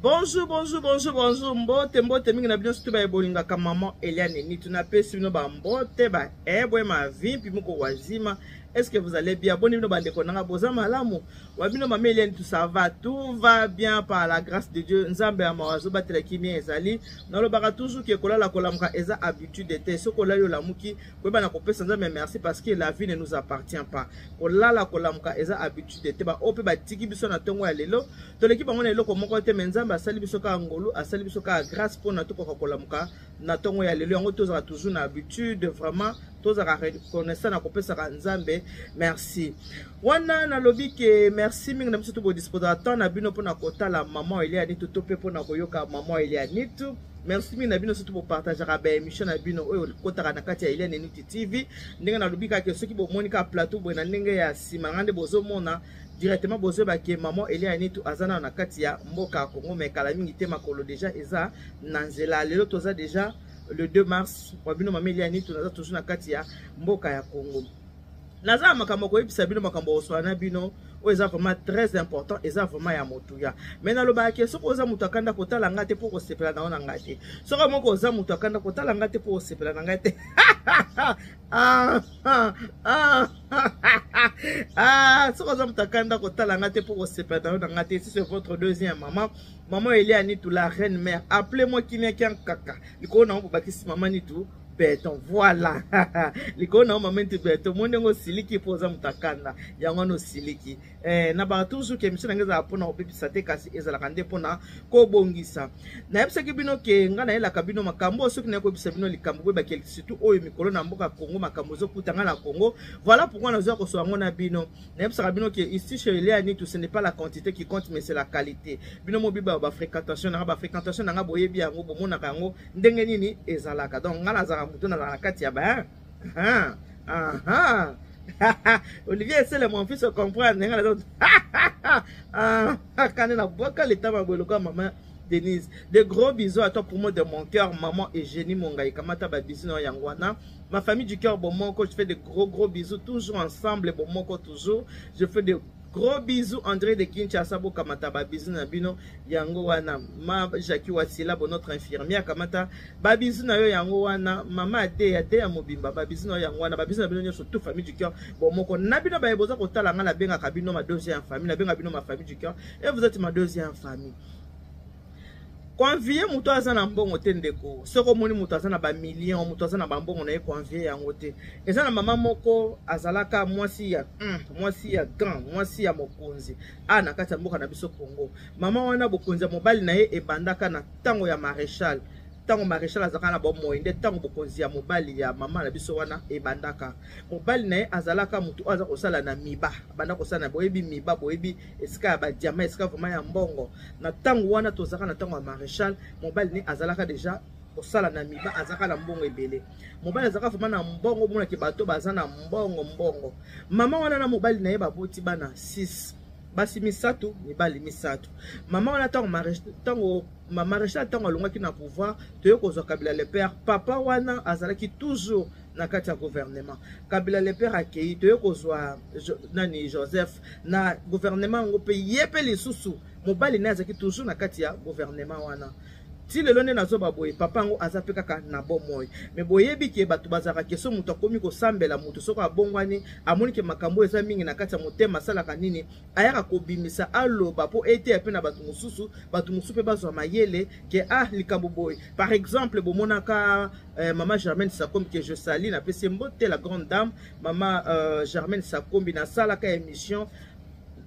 Bonjour, bonjour, bonjour, bonjour. Mbote, mbote mingi na bino surtout ba bolingaka maman Eliane Nitu na pesi bino ba mbote ba ebwe ma vimpi moko wazima. Est-ce que vous allez bien? Boni bino ba ndeko nanga boza malamu. Wa bino maman Eliane tout ça va, tout va bien par la grâce de Dieu. Nzambe ya mawa azobatela kimia ezali. Nalobaka toujours que kolala kolamuka eza habitude te. Soki olali olamuki, koyeba na kopesa Nzambe merci parce que la vie ne nous appartient pas. Kolala kolamuka eza habitude te. Ba oyo pe batiki biso na tongo ya lelo, toleki bango na eloko moko te, mais Nzambe asali biso kaka ngolu, asali biso kaka grâce pona tokoka kolamuka na tongo ya lelo. Yango tozala toujours na habitude vraiment tozalaka reconnaissant na kopesaka Nzambe merci. Wana nalobi ke merci mingi na biso to bodisposaka temps na bino mpona kotala maman Elia Nitu to mpe mpona koyoka maman Elia Nitu. Merci mingi na bino surtout bopartageaka ba émission na bino oyo ekotaka na kati ya Elia Nitu TV. Ndenge nalobi kaka soki bomoni kaka plateau boye na ndenge ya nsima na ngai nde bozomona directement bozoyeba ke maman Elia Nitu aza nano na kati ya mboka ya Congo, mais kala mingi te makolo deja eza na nzela. Lelo toza deja le 2 mars, wa bino mama Elia Nitu naza toujours na kati ya mboka ya Congo. Naza na makambo koyebisa bino, makambo kosolola na bino oyo eza vraiment très important, eza vraiment ya motuya. Mais nalobaka ke soki oza moto akanda kotala ngai te mpo kosepela na yo na ngai te. Soki moko oza moto akanda kotala ngai te mpo kosepela na ngai te. Ah, ah, ah, ah, soki oza moto akanda kotala ngai te mpo kosepela na yo na ngai te. Si c'est votre deuxième maman, maman Elia Nitu, la reine mère, appelez-moi Kimia Kiankaka. Likolo na ngo bobakisi mama Nitu beton, voilà. Likolo na ngo mama Nitu beton, mo ndenge osiliki mpo oza moto akanda, yango wana osiliki. Na baka toujours ke émission na ngai ezalaka mpona kobebisa te, kasi ezalaka nde mpona kobongisa. Nayebisaki bino ke ngai nayelaka bino makambo oyo, soki naye koyebisa bino likambo boyebaki surtout oyo mikolo na mboka Congo, makambo ezokuta ngai na Congo. Voilà pourquoi nazwa koswa yango na bino. Nayebisaka bino ke ici chez Elia Nitu, ce n'est pas la quantité qui compte mais c'est la qualité. Bino mobiba ba fréquentation na ba fréquentation na nga boyebi yango, bomonaka yango ndenge nini ezalaka. Donc ngai nazalaka moto nazalaka na kati ya ba ah, ah, ah. Olivier Esele mon fils comprendre ndenge nazo ah, kande na bwaka letama boye lokola maman Denise. De gros bisous à toi pour moi de mon cœur, maman Eugénie Mongai kamata ba bisous na yango wana. Ma famille du cœur Bomoko, je fais de gros gros bisous toujours ensemble Bomoko toujours. Je fais de gros bisous André de Kinshasa bokamata ba bisous na bino yango wana. Ma Jackie Wasila bo notre infirmière kamata ba bisous na yo yango wana. Mama Ade Ade ya mobimba ba bisous na yo yango wana. Ba bisous na bino nyonso tout famille du cœur Bomoko. Na bino ba boza kotala nga na bengaka bino ma deuxième famille, na benga bino ma famille du cœur et vous êtes ma deuxième famille. Koenvie moto aza na mbongo te ndeko. Soki omoni moto aza na ba million, moto aza na ba mbongo na ye, koenvie yango te. Eza na mama moko azalaka mwasi ya mwasi ya grand, mwasi ya mokonzi a na kati ya mboka na biso Congo. Mama wana bokonzi ya mobali na ye ebandaka na tango ya maréchal. Tango maréchal azalaka na bomoi nde tango bokonzi ya mobali ya mama na biso wana ebandaka. Mobali na ye azalaka moto oyo aza kosala na miba, abanda kosala na boyebi miba, boyebi esika ya ba diamant, esika vraiment ya mbongo. Na tango wana tozalaka na tango ya maréchal, mobali ne azalaka déjà kosala na miba, azalaka na mbongo ebele. Mobali azalaka vraiment na mbongo, omonaki bato baza na mbongo mbongo. Mama wana na mobali na ye baboti bana 6, basi misato, mibali misato. Mama wana tango maréchal, tango maréchal tango alongwaki na pouvoir, toye kozwa Kabila le père. Papa wana azalaki toujours na kati ya gouvernement. Kabila le père akei, toye kozwa nani Joseph na gouvernement yango pe ye pe lisusu mobali naye azalaki toujours na kati ya gouvernement wana. Ti lelo nde nazoba boye, papa yango aza pe kaka na bomoi. Mais boyebi ke bato bazalaka ke so moto akomi kosambela moto soko abongwani, amoni ke makambo eza mingi na kati ya motema, asalaka nini? Ayaka kobimisa, aloba po eteya pe na bato mosusu, bato mosusu pe bazwa mayele ke ah likambo boye. Par exemple, bomonaka mama Germaine Sakombi que je salue, napesi mbote la grande dame, mama Germaine Sakombi, nasalaka émission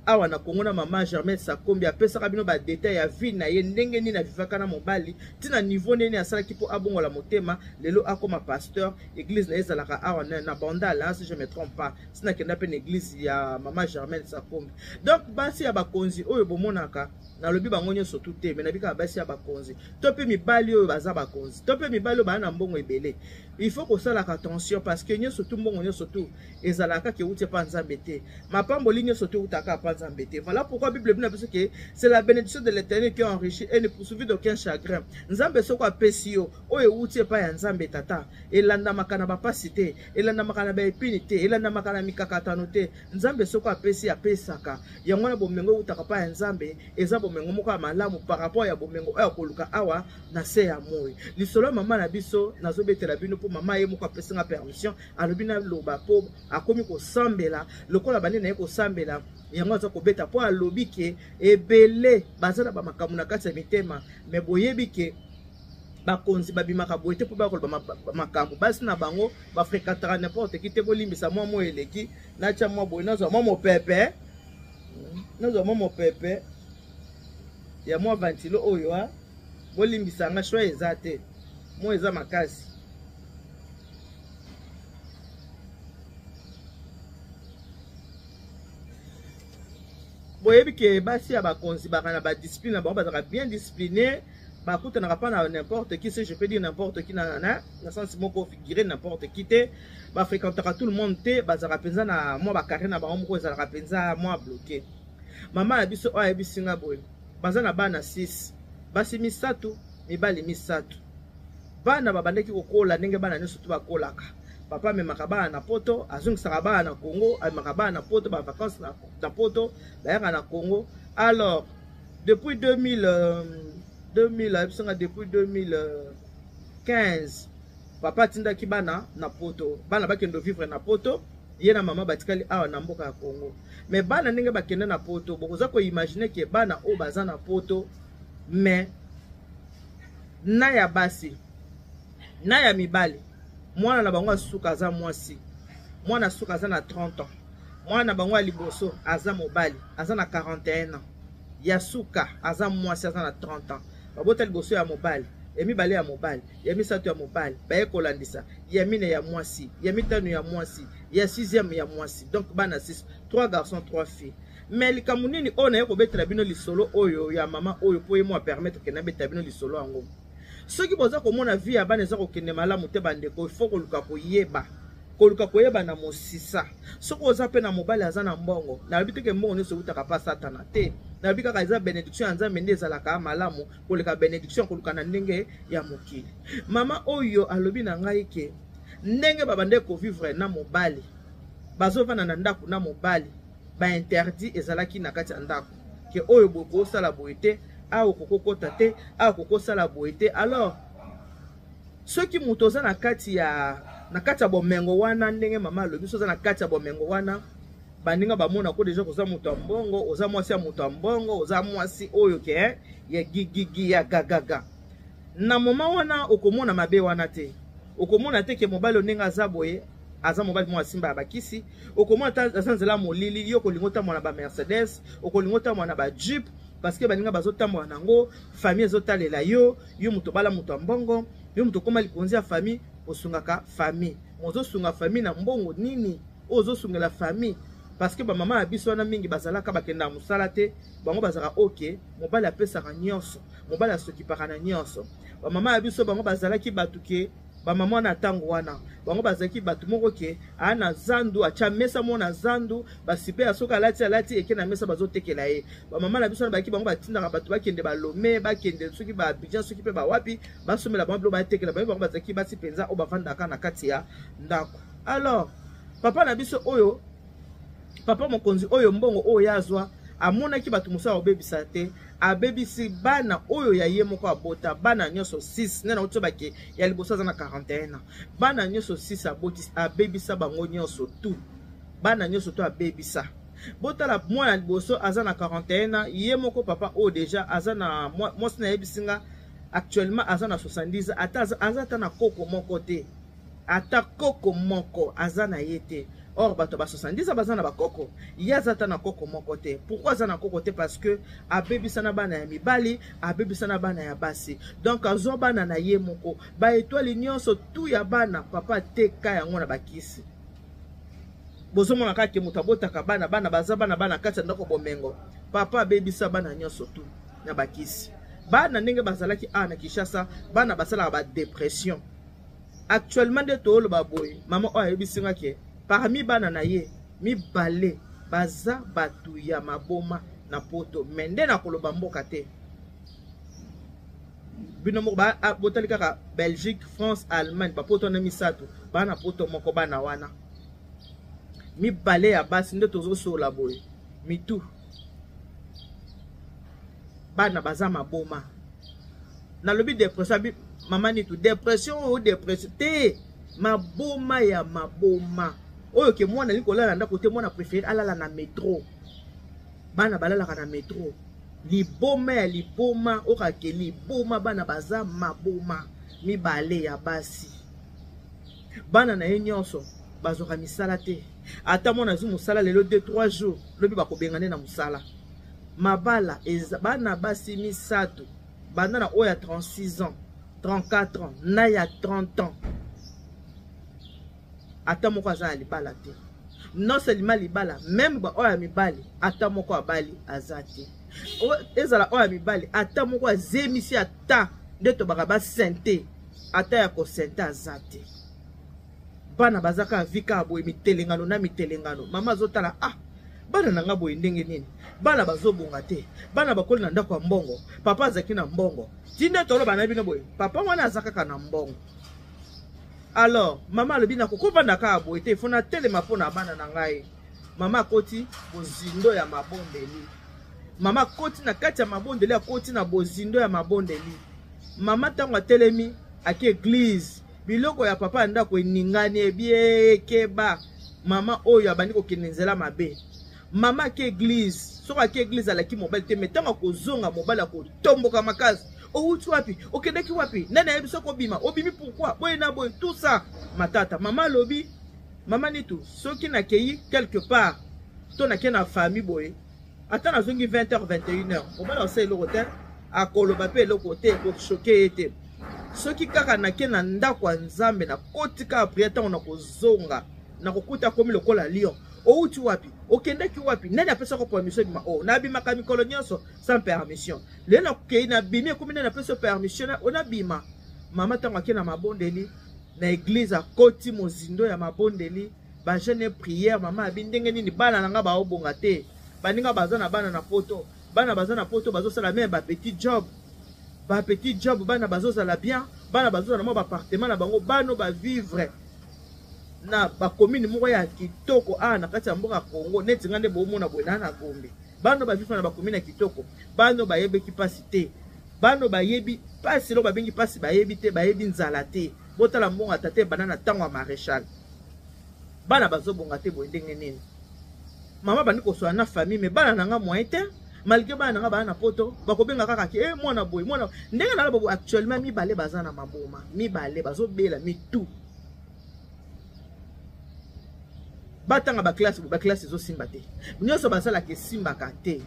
awa na Congo na mama Germaine Sakombi, apesaka bino ba détails ya vie na ye, ndenge nini avivaka na mobali, tina niveau nini asalaki po abongola motema, lelo akoma pasteur, église na ye ezalaka awa na Bandal, hein, si je me trompe pas, sina kenda pe na église ya mama Germaine Sakombi. Donc basi ya bakonzi oyo bomonaka Nalobi bango nyonso tu te, me nabi kaka basi ya bakonzi to mpe mibali oyo baza bakonzi to mpe mibali oyo baa na mbongo ebele. Il faut kosalaka attention, parce que nyonso tu, mbongo nyonso tu ezalaka kaka euti epa Nzambe te. Mapamboli nyonso tu eutaka epa Nzambe te. Voilà pourquoi Bible ebina biso ke c'est la bénédiction de l'Éternel qui enrichit et ne poursuivit d'aucun chagrin. Nzambe soko apesi yo oyo euti epai ya Nzambe Tata, elandamaka na bapasi te, elandamaka na baepini te, elandamaka na mikakatano te. Nzambe soko apesi, apesaka yango wana. Bomengo eutaka epai ya Nzambe eza bomengo moko ya malamu par rapport ya bomengo oyo akoluka awa na se ya moi. Lisolo ya mama na biso nazobetela bino mpo mama ye moko apesinga permission, alobi naloba mpo akomi kosambela lokola bande na ye kosambela yango aza kobeta, mpo alobi ke ebele baza na bamakambo na kati ya mitema. Me boyebi ke bakonzi babimaka boye te mpo bakoloba makambo. Basi na bango bafréquentaka n'importe qui te. Bolimbisa, mwa moi eleki, natya mwa boye, nazwa mwa mopepe, nazwa mwa mopepe ya mwa ventilo oyo. A bolimbisa nga, choix eza te, mwa eza makasi. Boyebi ke basi ya bakonzi baka na badiscipline na bango, bazalaka bien discipliné, bakutanaka mpa na n'importe qui, si je peux dire n'importe qui na sens moko figuré, n'importe qui te, bafréquentaka tout le monde te, bazalaka mpenza na mwa bacarré na bango moko, ezalaka mpenza mwa bloqué. Mama na biso oyo ayebisi nga boye, baza na bana 6, basi misato, mibali misato. Bana babandaki kokola ndenge bana nyonso to bakolaka. Papa amemaka bana na Poto, azongisaka bana na Congo, amemaka bana na Poto, bavacance na Poto, bayaka na Congo. Alors depuis 2000, 2000, ayebisanga depuis 2015 papa atindaki bana na Poto, bana bakende vivre na Poto, ye na mama batikali awa na mboka ya Congo. Mais bana ndenge bakende na Poto, bokoza koimagine ke bana oyo baza na Poto, mais na ya basi na ya mibali, mwana na bango asuka aza mwasi, mwana asuka aza na 30 ans, mwana na bango ya liboso aza mobali, aza na 41 ans, ya suka aza mwasi, aza na 30 ans. Babota liboso ya mobali, ya mibale ya mobali, ya misato ya mobali, baye kolandisa ya mine ya mwasi, ya mitano ya mwasi, ya sixième ya mwasi. Donc bana 6, 3 garçons, 3 filles. Mais likambo nini oyo naye kobetela bino lisolo oyo ya mama oyo? Mpo ye mo apermettre ke nabetela bino lisolo yango. Soki boza komona vie ya bana eza kokende malamu te, bandeko, il faut koluka koyeba, koluka koyeba na mosisa. Soki oza mpe na mobali aza na mbongo, nalobi teke mbongo nyonso eutaka mpa Satana te. Nalobi kaka eza bénédiction ya Nzambe nde ezalaka malamu koleka bénédiction koluka na ndenge ya mokili. Mama oyo alobi na ngai ke ndenge babandeki kovivre na mobali, bazovanda na ndako na mobali, bainterdit ezalaki na kati ya ndako ke oyo boye kosala boye te, awa okokokota te, awa okokosala boye te. Alors soki moto oza na kati ya bomengo wana, ndenge mama alobi, so oza na kati ya bomengo wana, baninga bamona ko deja koza moto ya mbongo, oza mwasi ya moto ya mbongo, oza mwasi oyo ke ya gigigi, ya gagaga, na moma wana okomona mabe wana te. Okomona te ke mobali oyo ndenge aza boye, aza mobali moko asimba ya bakisi. Okomona ta aza nzela molili. Yo okolinga otambola na bamercedes, okolinga otambola na bajeep, parce que baninga bazotambola nango, famille ezotalela yo. Yo moto obala moto ya mbongo, yo moto okóma likonzi ya famille, osungaka famille. Ozosunga famille na mbongo nini oyo ozosungela famille? Parce que bamama ya biso wana mingi bazalaka, bakendaka mosala te. Bango bazalaka oke, mobali apesaka nyonso, mobali asokipaka na nyonso. Bamama ya biso, bango bazalaki bato ke bamama wana, ntango wana bango bazalaki bato moko ke aa na zandu, atya mesa moko na zandu, basipe ya soki alati, alati eke na mesa, bazotekela ye. Bamama na biso wana bayaki, bango batindaka bato bakende balome, bakende soki baabidjan, soki mpe bawapi, basomela bango bilo, batekela bango. Bango bazalaki basi mpenza oyo bavandaka na kati ya ndako. Alors papa na biso oyo, papa mokonzi oyo, mbongo oyo ye azwa, amonaki bato mosusu akobebisa te, abebisi bana oyo ya ye moko abota. Bana nyonso 6 nde nauti bake, ya liboso aza na 41 ans. Bana nyonso 6 aboti, abebisa bango nyonso tout, bana nyonso to abebisa. Botala, mwana liboso aza na 41 ans, ye moko papa oyo deja aza na mwasi, nayebisi nga actuellement aza na 70, ata aza ata na koko moko te, ata koko moko aza na ye te. Or bato ba 70 baza na bakoko, ye aza ata na koko moko te. Pourquoi aza na koko te? Parce que abebisa na bana ya mibali, abebisa na bana ya basi. Donc azwa bana na ye moko, baétoile nyonso tu ya bana, papa ateka yango na bakisi. Bozomona kaka ke moto abotaka bana, bana baza bana, bana kati ya ndako bomengo, papa abebisa bana nyonso tu. na bakisi. Bana ndenge bazalaki awa na Kinshasa, bana basalaka ba dépression. Actuellement nde tooloba boye, mama oyo ayebisi nga ke parmi bana na ye mibale baza bato ya maboma na poto, me nde nakoloba mboka te. Bino moko botali kaka Belgique, France, Allemagne, bapoto wana misato, bana poto moko bana wana mibale ya basi nde tozosola boye mitu bana baza maboma. Nalobi depression abi mama Nitu, depression oyo depression te, maboma ya maboma oyo ke mwana alingi kolala ndako te, mwana préféré alala na metro. Bana balalaka na metro, liboma ya liboma okake liboma, bana baza maboma mibale ya basi. Bana na ye nyonso bazwaka misala te, ata mwana azwi mosala lelo 2 3 jours, lobi bakobengane na mosala. Mabala eza bana basi misato, banda na oyo ya 36 ans, 34 ans na ya 30 ans, ata moko aza na libala te. Non seulement libala, même ba oyo ya mibali ata moko abali aza te. Ezala oyo ya mibali ata moko azemisi, ata nde tobaka basente, ata ya kosente aza te. Bana baza kaka vi kaka boye, mitelengano na mitelengano. Mama azotala, ah, bana na nga boye ndenge nini? Bana bazobonga te, bana bakoli na ndako ya mbongo, papa azalaki na mbongo, ti nde toloba na bino boye, papa wana aza kaka na mbongo. Alors mama alobi nakokovanda kaka boye te, fo natelema mpo na bana na ngai. Mama akoti bozindo ya mabondeli, mama akoti na kati ya mabondeli, akoti na bozindo ya mabondeli. Mama ntango atelemi ake eglise, biloko ya papa ya ndako eningani, ebiekeba. Mama oyo abandi kokende nzela mabe. Mama ake eglise, soki ake eglise alaki mobali te, me ntango akozonga mobali akotomboka makasi. Owuti wapi? Okendaki wapi? Nani ayebi soki obima? Obimi pourquoi? Boye na boye, tout ça matata. Mama alobi, mama Nitu, soki nakei quelque part to nakei na famille boye, ata nazongi 20h 21h, mobali akosala eloko te, akoloba mpe eloko te, ekoshoke ye te. Soki kaka nake na ndako ya Nzambe, nakoti kaka priere, ntango nakozonga nakokuta akomi lokola lion. Outi wapi? Okendaki wapi? Nani apesaka permission ebima? O nabimaka mikolo nyonso sans permission, lelo nakokei nabimi, ekomi nani apesa permission onabima? Mama ntango ake na mabondeli na eglise, akoti mozindo ya mabondeli, bajeune prière. Mama abi ndenge nini bana na nga baobonga te? Baninga baza na bana na poto, bana baza na poto bazosala meme ba petit job, ba petit job, bana bazozala bien, bana bazozala mwa baappartement na bango, bano bavivre na bacommune moko ya kitoko awa na kati ya mboka Congo. Neti nga nde bomona boye na Gombe, bano bavivre na bacommune ya kitoko, bano bayebeki mpasi te, bano bayebi mpasi eloko babengi mpasi bayebi te, bayebi nzala te. Botala mbongo ya tata ebanda na ntango ya maréchal, bana bazobonga te boye ndenge nini? Mama bandi koswana na famille, me bana na nga moyen te, malgré bana na nga baa na poto, bakobenga kaka ke e mwana boye, mwana ndenge na bobo. Actuellement mibale baza na maboma, mibale bazobela mitu, batanga baklasse, baklasse ezosimba te, nyonso basalaka esimbaka te.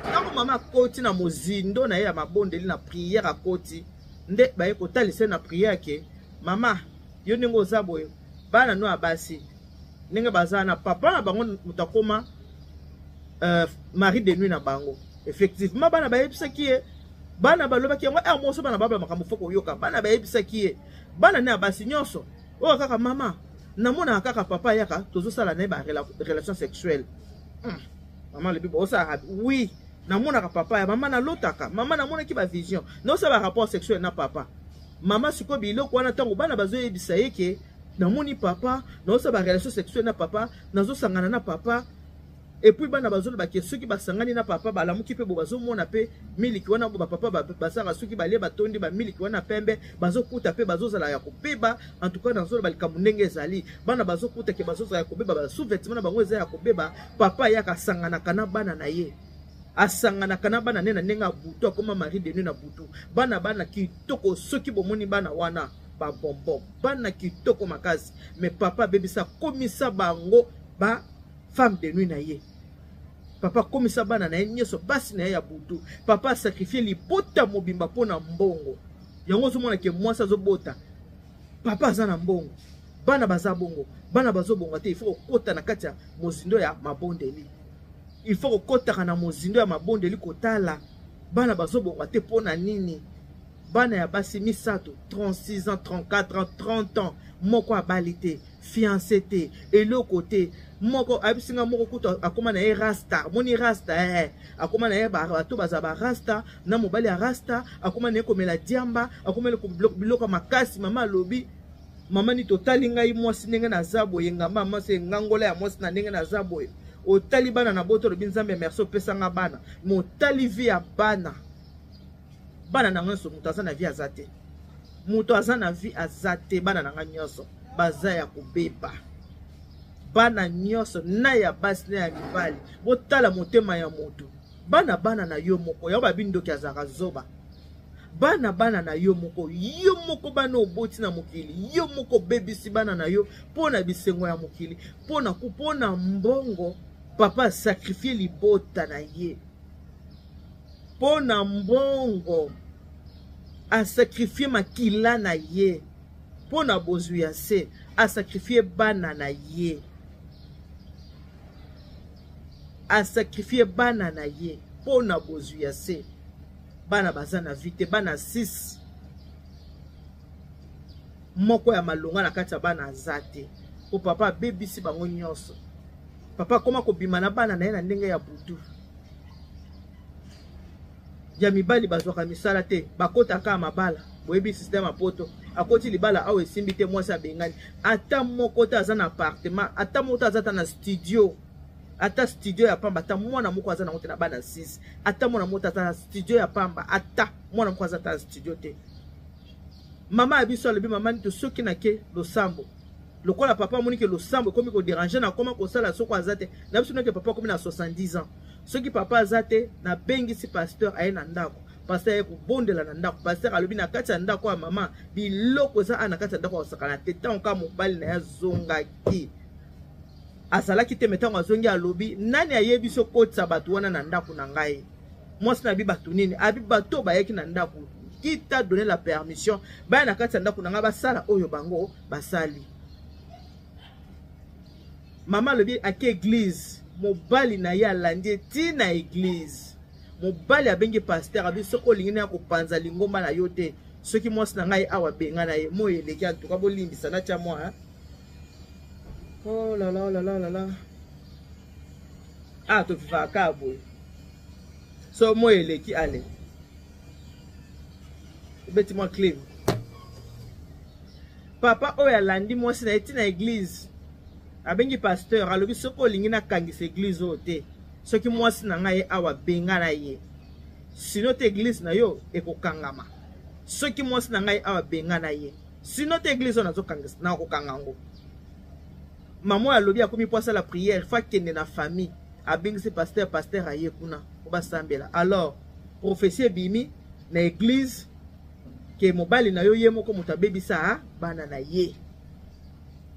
Ntango mama akoti na mozindo na ye ya mabondeli na priere, akoti nde baye kotalisa na priere ke mama, yo ndenge oza boye, bana no ya basi ndenge baza na papa na bango, moto akoma mari de nuit na bango. Effectivement bana bayebisaki ye, bana balobaki yango ere moso, bana babala makambo fo koyoka. Bana bayebisaki ye, bana ne ya basi nyonso oyo kaka mama namonaka kaka papa ayaka tozosala na ye barelation sexuelle. Mama alobi bosalaka? Oui, namonaka papa ya mama, nalotaka mama, namonaki bavision, naosala barapport sexuel na papa. Mama sikoyo biloko wana, ntango bana bazoyebisa ye ke namoni papa, naosala barelation sexuelle na papa, nazosangana na papa, et puis bana bazoloba ke soki basangani na papa, balamuki mpe bo bazomona mpe miliki wana bo bapapa basalaka, soki balie batondi bamiliki wana pembe, bazokuta mpe bazozala ya kobeba. En tout cas nazoloba likambo ndenge ezali, bana bazokuta ke bazozala ya kobeba, basous-vêtement na bango eza ya kobeba. Papa ayaka asanganaka na bana na ye, asanganaka na bana nde na ndenge ya butu, akoma mari de nuit na butu. Bana, bana kitoko, soki bomoni bana wana babonbon, bana kitoko makasi, mais papa abebisa, akomisa bango ba femme de nuit na ye. Papa akomisa bana na ye nyonso basi na ye ya butu. Papa asakrifie libota mobimba mpo na mbongo. Yango ozomona ke mwasi azobota, papa aza na mbongo, bana baza bongo, bana bazobonga te. Il faut kokota na kati ya mozindo ya mabondeli, il faut kokotaka na mozindo ya mabondeli, kotala. Bana bazobonga te mpo na nini? Bana ya basi misato, 36 ans, 34 ans, 30 ans, moko abali te, fiancé te, eloko te. Moko ayebisi nga, moko kutu akoma na ye rasta. Moni rasta, akoma na ye bato baza ba rasta na mobali ya rasta, akoma na ye komela diamba, akoma na biloko makasi. Mama alobi, mama ni totali ngai mwasi ndenge naza boye, ngamba mwasi ngangola ya mwasi na ndenge naza boye, otali bana na boto, olobi Nzambe merci opesanga bana, motali vie ya bana, bana na ngai nyonso moto aza na vie aza te, moto aza na vie aza te. Bana na ngai nyonso baza ya kobeba, bana nyonso na ya basi na ya mibali. Botala motema ya moto, bana bana na yo moko yango babi ndoki azalaka zoba. Bana bana na yo moko, yo moko bana oboti na mokili, yo moko obebisi bana na yo mpo na bisengo ya mokili, mpo na mbongo. Papa asacrifie libota na ye mpo na mbongo, asacrifie makila na ye mpo na bozwi ya se, asacrifie bana na ye, asacrifie bana na ye mpo na bozwi ya se. Bana baza na vie te, bana 6, moko ya malonga na kati ya bana aza te, po papa abebisi bango nyonso. Papa akoma kobima na bana na ye na ndenge ya butu. Ya mibali bazwaka misala te, bakotaka mabala. Boyebi système ya poto, akoti libala awa esimbi te, mwasi abengani. Ata moko te aza na appartement, ata moko te aza ata na studio, ata studio ya pamba, ata mwana moko aza nango te. Na bana 6, ata mwana moko te aza na studio ya pamba, ata mwana moko aza ata na studio te. Mama ya biso alobi, mama nito, soki nake losambo, lokola papa amoni ke losambo ekomi kodéranger, nakoma kosala soko aza te. Na biso noke papa akomi na 70 ans, soki papa aza te, nabengisi pasteur aye na ndako. Pasteur aye kobondela na ndako. Pasteur alobi, na kati ya ndako ya mama, biloko eza a na kati ya ndako ya kosakana te. Ntango kaka mobali na ye azongaki, azalaki te, me ntango azongi, alobi, nani ayebi so kotisa bato wana na ndako na ngai? Mwasi na abi, bato nini? Abi, bato bayaki na ndako, qui t'a donné la permission baya na kati ya ndako na ngai, basala oyo bango basali? Mama alobi ake église, mobali na ye alandi ye ti na église. Mobali abengi pasteur, abi, soki olingi na ya kopanza lingomba na yo te, soki mwasi na ngai awa, benga na ye. Moi eleki, antuka bolimbisa, natya mwa, oh là là là là là là, ah, tovivaka boye. So moi eleki, ale obeti mwa clim. Papa oyo alandi mwasi na ye ti na église, abengi pasteur, alobi, soki olingi nakangisa église oyo te, soki mwasi na ngai ye awa, benga na ye, sinon te église na yo ekokangama. Soki mwasi na ngai awa, benga na ye, sinon te église oyo nakokanga yango. Mama oyo alobi akomi mpo asala prière, faut akende na famille. Abengisi pasteur, pasteur aye kuna po basambela. Alors prophétie ebimi na église ke mobali na yo ye moko moto abebisa bana na ye.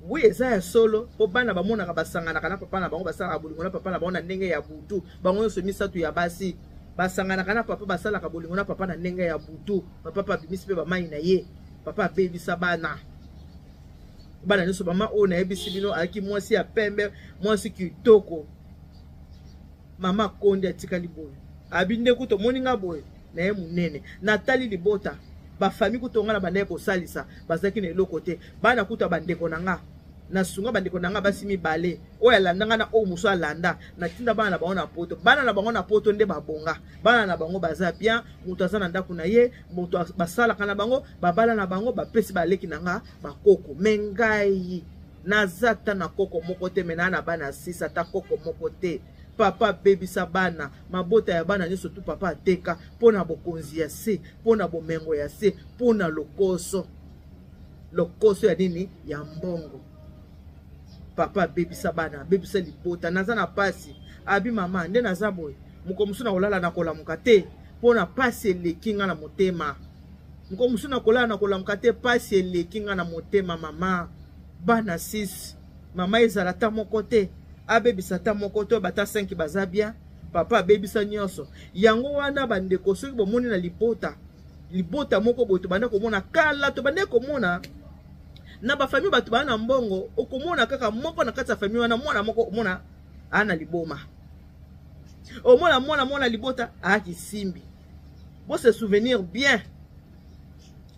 Oui, eza ya solo, mpo bana bamonaka basanganaka na papa na bango, basalaka bolingo na papa na bango na ndenge ya butu. Bango nyonso misato ya basi basanganaka na papa, basalaka bolingo na papa na ndenge ya butu. Papa mpe abimisi mpe bamai na ye, papa abebisa bana, bana nyonso. Mama oyo nayebisi bino ayaki mwasi ya pembe, mwasi kitoko. Mama akondi, atikali boye. Abi nde kuta omoni nga boye na ye monene, natali libota, bafamille kuta nga na bandaki kosalisa, bazalaki na eloko te. Bana kuta bandeko na nga, nasunga bandeko na nga basi mibale oyo alanda nga na oyo mosu alanda, natinda bana na bango na poto. Bana na bango na poto nde babonga, bana na bango baza bien, moto aza na ndako na ye, moto basalaka na bango, babala na bango, bapesi baleki na nga bakoko. Me ngai naza ata na koko moko te, me naa na bana 6, ata koko moko te. Papa abebisa bana, mabota ya bana nyonso tu papa ateka mpo na bokonzi ya se, mpo na bomengo ya se, mpo na lokoso. Lokoso ya nini? Ya mbongo. Papa abebisa bana, abebisa libota. Naza na pasi. Abi, mama, nde naza boye, moko mosusu na kolala na kolamuka te mpo na pasi eleki nga na motema. Moko mosusu na kolala na kolamuka te, pasi eleki nga na motema. Mama, bana 6, mama, ezala ata moko te abebisa, ata moko te, bata 5 baza bien, papa abebisa nyonso. Yango wana bandeko, soki bomoni na libota, libota moko boye, tobanda komona kala, tobanda komona na bafamille bato baa na mbongo, okomona kaka moko na kati ya famille wana, mwana moko omona aa na liboma, omona mwana mwana libota aa kisimbi. Bo se souvenir bien,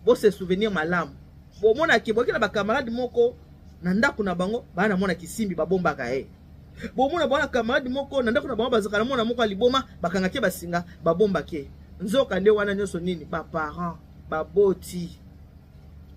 bo se souvenir malamu. Bomonaki boki na bacamarade moko na ndako na bango baa na mwana kisimbi babombaka ye. Bomona bana camarade moko na ndako na bango bazalaka na mwana moko ya liboma, bakangaki ye basinga, babombaki ye. Nzoka nde wana nyonso nini? Baparent, baboti,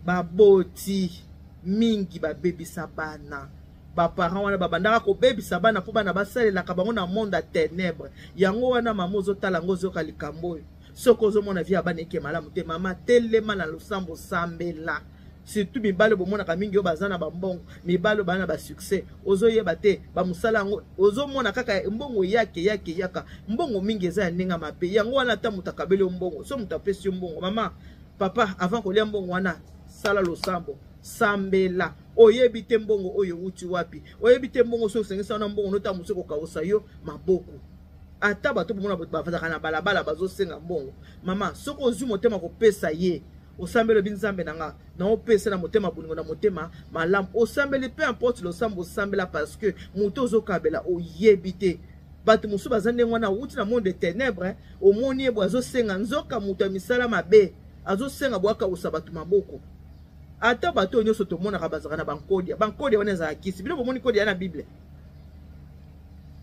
baboti mingi babebisa bana. Baparent wana babandaka kobebisa bana mpo bana basalelaka bango na monde ya ténèbre. Yango wana mama ozotala yango, ozoyoka likambo oyo, soki ozomona vie ya bana eke malamu te, mama telema na losambo, sambela. Surtout mibali bomonaka mingi oyo baza na bambongo, mibali oyo baza na basuccès, ozoyeba te bamosala yango, ozomona kaka mbongo yake yake yaka, mbongo mingi eza ya ndenge mabe. Yango wana ata moto akabeli yo mbongo, so moto apesi yo mbongo, mama, papa, avant kolia mbongo wana, sala losambo, sambela. Oyebi te mbongo oyo euti wapi, oyebi te mbongo soki osengisa wana mbongo nota mosusu kokausa yo maboko. Ata bato bomona bazalaka na balabala bazosenga mbongo, mama, soki ozwi motema kopesa ye, osambeli, obi nzambe na nga naopesa na motema bolingo na motema malamu, osambeli, peu importe losambo osambela, parce que moto ozokabela oyebi te. Bato mosusu baza ndenge wana, awuti na monde de ténèbre, omoni ye boye azosenga, nzoka moto ya misala mabe azosenga boye akausa bato maboko. Ata bato oyo nyonso tomonaka bazalaka na bankodia, bankodia wana ezalaka kisi. Bino bomoni kodia na Bible?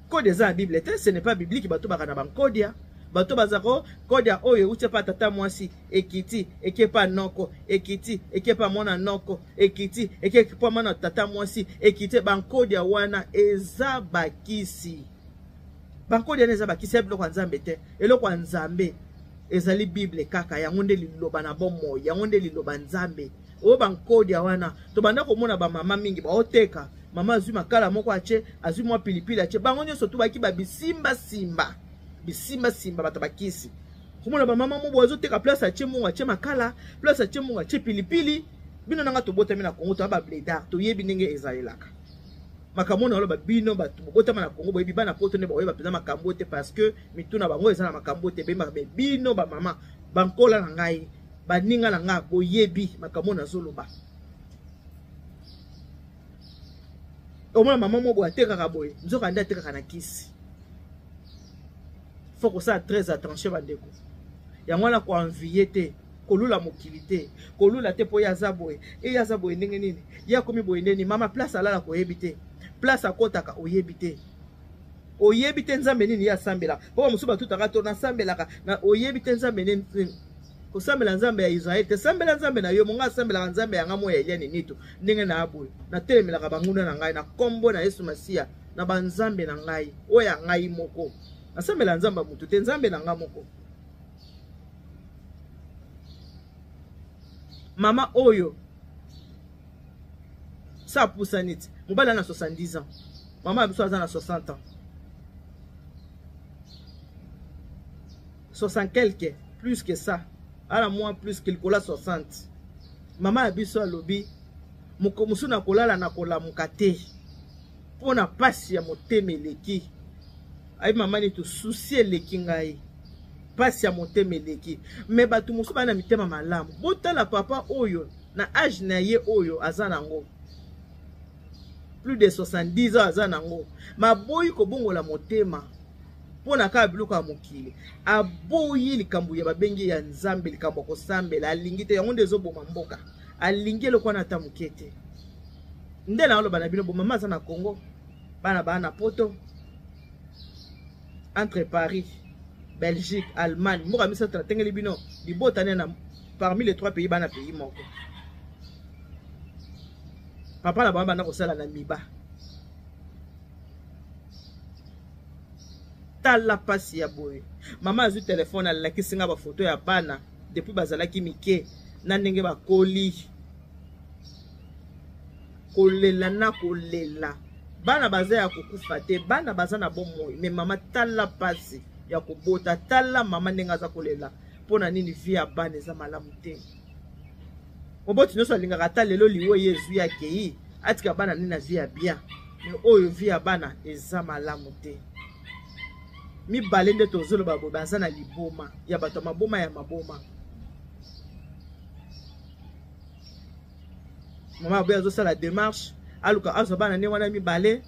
Kode eza na Bible te, ce n'est pas biblique. Bato baka na bankodia, bato bazako kodia oyo euti epa tata mwasi, ekiti eke epa noko, ekiti eke epa mwana noko, ekiti eke epa mwana tata mwasi, ekiti. Bankodia wana eza bakisi, bankodia wana eza bakisi ya biloko ya Nzambe te. Eloko ya Nzambe ezali Bible kaka, yango nde liloba na bomoi, yango nde liloba Nzambe. Oyo bankodia wana tobanda komona bamama mingi baoteka, mama azwi makala moko atie, azwi mwa pilipili atie, bango nyonso tubaki babisimbasimba bisimbasimba bato bakisi. Komona bamama mobo azoteka, place atie mbongo atie makala, place atie mbongo atie pilipili. Bino nanga tobotami na Kongo, toya babledar, toyebi ndenge ezalelaka makambo na oloba. Bino bato bobotama na Kongo boyebi, bana poto nde bakoyeba mpenza makambo te, parce que mitu na bango eza na makambo te bembaka. Me bino bamama, bankola na ngai, baninga na ngai, boyebi makambo nazoloba. Omona mama moko atekaka boye, nzoka nde atekaka na kisi. Faut kosala très attention, bandeko. Yango wana koenvie te, kolula mokili te, kolula te mpo ye aza boye, ye aza boye ndenge nini, ye akomi boye ndenge nini. Mama, place alalaka oyebi te, place akotaka oyebi te, oyebi te nzambe nini ye asambelaka. Mpo bamosusu batutaka to nasambelaka na, oyebi te nzambe nini. Kosambela nzambe ya Israele te, sambela nzambe na yo. Monga asambelaka nzambe yanga moya Eliane Nito. Ndenge na boye natelemelaka banguna na ngai na nkombo na Yesu Masiya, na banzambe na ngai oyo ya ngai moko. Nasambela nzambe ya motu te, nzambe na ngai moko. Mama oyo sa apusani ti mobali aza na 70 ans, mama ya biso aza na 60 ans, 60 quelque plus que ça, ala moins plus que likolo ya 60. Mama ya biso alobi moko mosusu na kolala na kolamuka te mpo na pasi ya motema eleki. Ayi mama nini, souci eleki ngai, pasi ya motema eleki. Me bato mosusu baa na mitema malamu. Botala papa oyo na age na ye oyo aza nango plus de 70 ans, aza nango maboyi kobongola motema mpo na kaka biloko ya mokili. Aboyi likambo ya babengi ya Nzambe, likambo ya kosambela alingi te. Yango nde ezoboma mboka. Alingi eloko wana ata moke te. Nde naoloba na bino bo, mama aza na Congo, bana baa na poto, entre Paris, Belgique, Allemagne, mboka misato natengeli bino libota ne na parmi les trois pays, bana pays moko. Papa na bango banda kosala na miba. Tala pasi ya boye. Mama azwi telefone, alakisi nga bafoto ya bana depuis bazalaki mike na ndenge bakoli. Kolela na kolela, bana baza ya kokufa te, bana baza na bomoi. Me mama, tala pasi ya kobota, tala mama ndenge aza kolela. Mpo na nini vie ya bana eza malamu te? Moboti nyonso alingaka ata lelo liwo ye ezwi, akei atika bana nde na vie ya bien. Me oyo vie ya bana eza malamu te. Mibale nde tozoloba boye, baza na liboma ya bato ya maboma ya maboma. Mama aboye, azosala démarche, aluka azwa bana nde wana mibale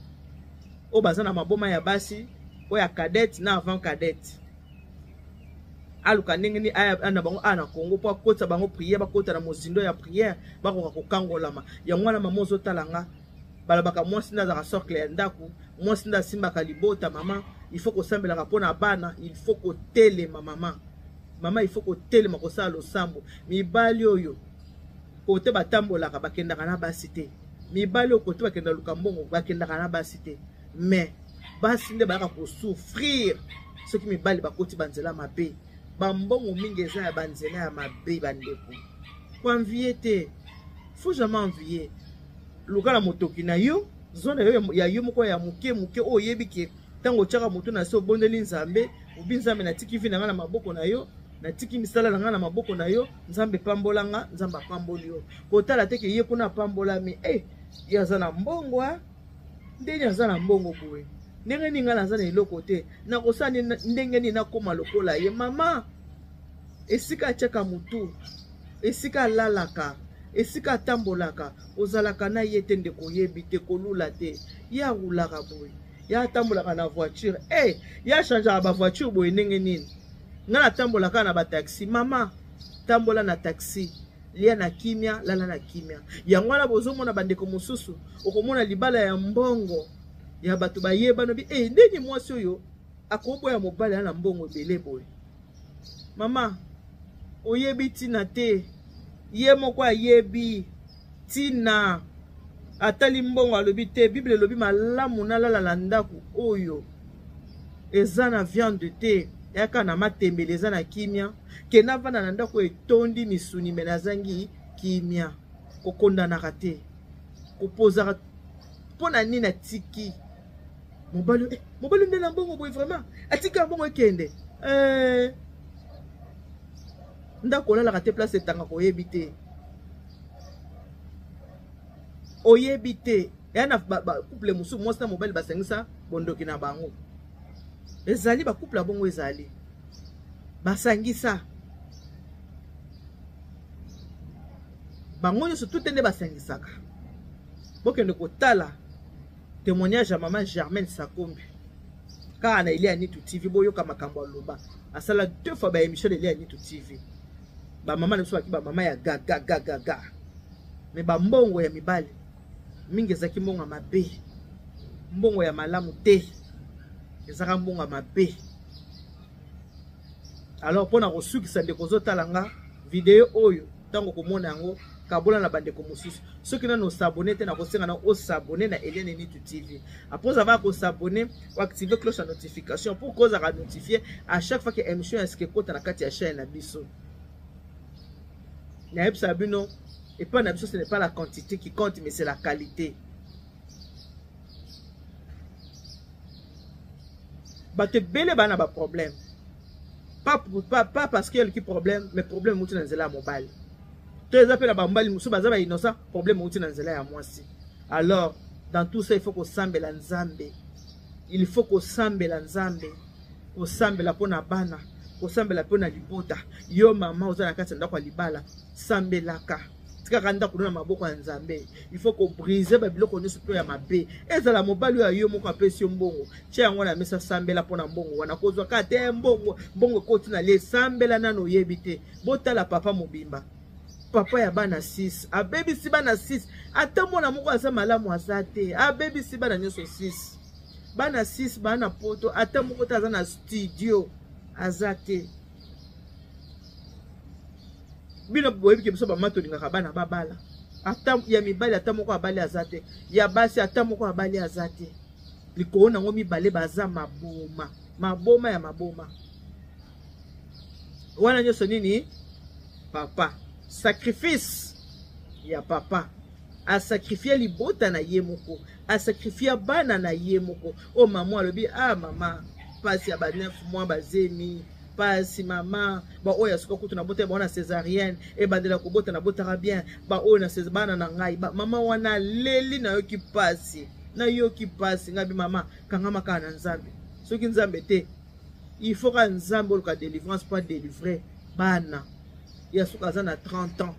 oyo baza na maboma ya basi, oyo ya cadette na avant cadette. Aluka ndenge nini aya na bango awa na Congo mpo akotisa bango prière, bakota na mozindo ya prière, bakoka kokangolama. Yango wana mama ozotala nga, balobaka mwasi nde azalaka socle ya ndako, mwasi nde asimbaka libota. Mama, il faut kosambelaka mpo na bana, il faut kotelema mama. Mama, il faut kotelema kosala losambo. Mibali oyo kote batambolaka bakendaka na basi te, mibali oyo kote bakenda luka mbongo bakendaka na basi te, mais basi nde bayaka kosouffrir soki mibali bakoti banzela mabe. Bambongo mingi eza ya banzela ya mabe. Bandeko, koenvie te, faut jamais envier. Luka na motoki na yo, zona yo ya yo moko ya moke moke oyo oyebi ke ntango otyaka motu na se, obondeli Nzambe, obi: "Nzambe, natiki vie na ngai na maboko na yo, natiki misala na ngai na maboko na yo, Nzambe pambola nga." Nzambe apamboli yo. Kotala te ke ye kuna apambolami, e ye aza na mbongo, ndenge aza na mbongo boye, ndenge nini ngai naza na eloko te, nakosala ndenge nini nakóma lokola ye? Mama, esika atiaka motu, esika alalaka, esika atambolaka, ozalaka na ye te. Ndeko, oyebi te, kolula te. Ye arulaka boye, ye atambolaka na voiture, e ye achangeaka bavoiture boye, ndenge nini ngai natambolaka na bataxi? Mama, tambola na taxi, lia na kimia, lala na kimia. Yango wana bozomona bandeko mosusu, okomona libala ya mbongo ya bato bayebana bi e ndenge mwasi oyo akoboya mobali ya na mbongo ebele boye. Mama, oyebi ntina te, ye moko ayebi ntina. Atali mbongo, alobi te: "Bible elobi malamu nalala na ndako oyo eza na viande te, yaka na matembele, eza na kimia, ke navanda na ndako etondi misuni me nazangi kimia." Kokondanaka te, kopozaka mpo na nini atiki mobali, mobali nde na mbongo boye, vraiment atiki ya mbongo ekende, ndako olalaka te, place etangaka oyebi te, oyebi te. Eya na bacouple mosusu, mwasi na mobali basangisa bondoki na bango. Ezali bacouple ya bongo, ezali basangisa bango nyonso tu te nde basangisaka. Bokende kotala témoignage ya mama Germaine Sakombi kaka na Elia Nitu TV, boyoka makambo aloba. Asala deux fois baémission na Elia Nitu TV. Bamama na biso baki bamama ya gagagagaga, me bambongo ya mibali mingi ezalaki mbongo ya mabe, mbongo ya malamu te, ezalaka mbongo ya mabe. Alors, mpona kosukisa, ndeko ozotala nga video oyo, ntango komona yango, kabola na bandeko mosusu. Soki nano os'abonner te, nakosenga na os'abonner na Eliane Nitu TV. Après avoir kos'abonner, oactive cloche ya notification pour kozaka notifié à chaque fois que émission ya sika ekota na kati ya chaîne na biso. Nayebisa bino, epai na biso, ce n'est pas la quantité qui compte, mais c'est la qualité. Bato ebele baa na baproblème, pas parce que eleki problème, mais problème euti na nzela ya mobali to eza mpe na bamobali mosusu baza bainnocent, problème euti na nzela ya mwasi. Alors, dans tout ça, il faut kosambela Nzambe, il faut kosambela Nzambe, kosambela mpo na bana, kosambela mpo na libota. Yo mama oza na kati ya ndako ya libala, sambelaka, tikaka ndako no na maboko ya Nzambe. Il faut kobriser babiloko nyonso to ya mabe. Ezala mobali oyo yo moko apesi yo mbongo, tia yango na mesa, sambela mpo na mbongo wana. Kozwa kaka te mbongo, mbongo ekoti na lie, sambela nano, oyebi te. Botala papa mobimba, papa ya bana 6, abebisi bana 6, ata mwana moko aza malamu aza te. Abebisi bana nyonso 6, bana 6 bana poto, ata moko te aza na studio, aza te. Bino boyebi ke biso bama tolingaka bana babala, ata ya mibali ata moko abali aza te, ya basi ata moko abali aza te. Likolo nango mibale baza maboma, maboma ya maboma. Wana nyonso nini? Papa, sacrifice ya papa, asacrifier libota na ye moko, asacrifier bana na ye moko. Oyo mama alobi: "Ah mama, mpasi ya ba 9 mois, bazemi pasi mama." Baoyo ya suka kutu nabota bango na césarienne, ebandela kobota nabotaka bien, baoyo na bana na ngai. Mama wana aleli, nayoki pasi, nayoki pasi. Ngai bi: "Mama, kangama kaka na Nzambe. Soki Nzambe te, il faut kaka Nzambe oluka délivrance mpo adélivre bana." Ya suka aza na 30 ans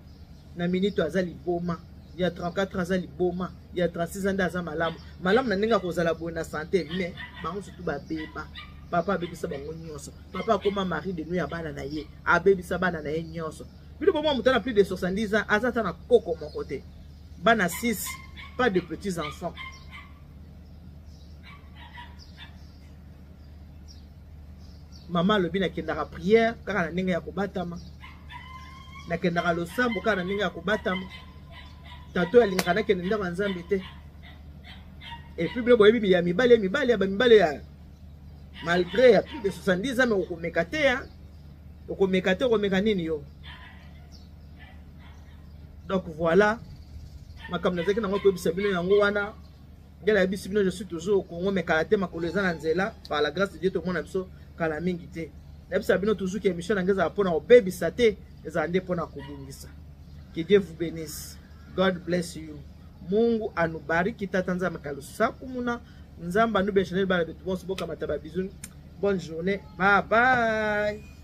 na minute aza liboma, ya 34 aza liboma, ya 36 ans nde aza malamu malamu na ndenge akozala boye na santé, mais bango surtout babeba. Papa abebisa bango nyonso. Papa akoma mari de nuit ya bana na ye, abebisa bana na ye nyonso. Bino bomwa moto na plus de 70 ans aza ata na koko moko te. Bana 6, pas de petits enfants. Mama alobi nakendaka prière kaka na ndenge ya kobatama, nakendaka losambo kaka na ndenge ya kobatama. Tata oyo alingaka nakende ndako ya Nzambe te. Et puis bino boyebi ya mibale, mibale ya bamibale ya malgré ya plus de 70 ans, mais okomeka te ya okomeka te, okomeka nini yo? Donc voilà makambo nazalaki nango koyebisa bino yango wana. Ngai nayebisi bino, je suis toujours au Congo, mais kala te makolo eza na nzela, par la grâce de Dieu tomona biso kala mingi te. Nayebisa bino toujours ke émission na ngai ezala mpona kobebisa te, ezala nde mpona kobongisa. Que Dieu vous bénisse. God bless you. Mungu anubariki. Tata Nzambe kalusaku muna Nzambe anubeshaneli bana betu bonso bokamata ba bisous. Bonne journée. Bye bye.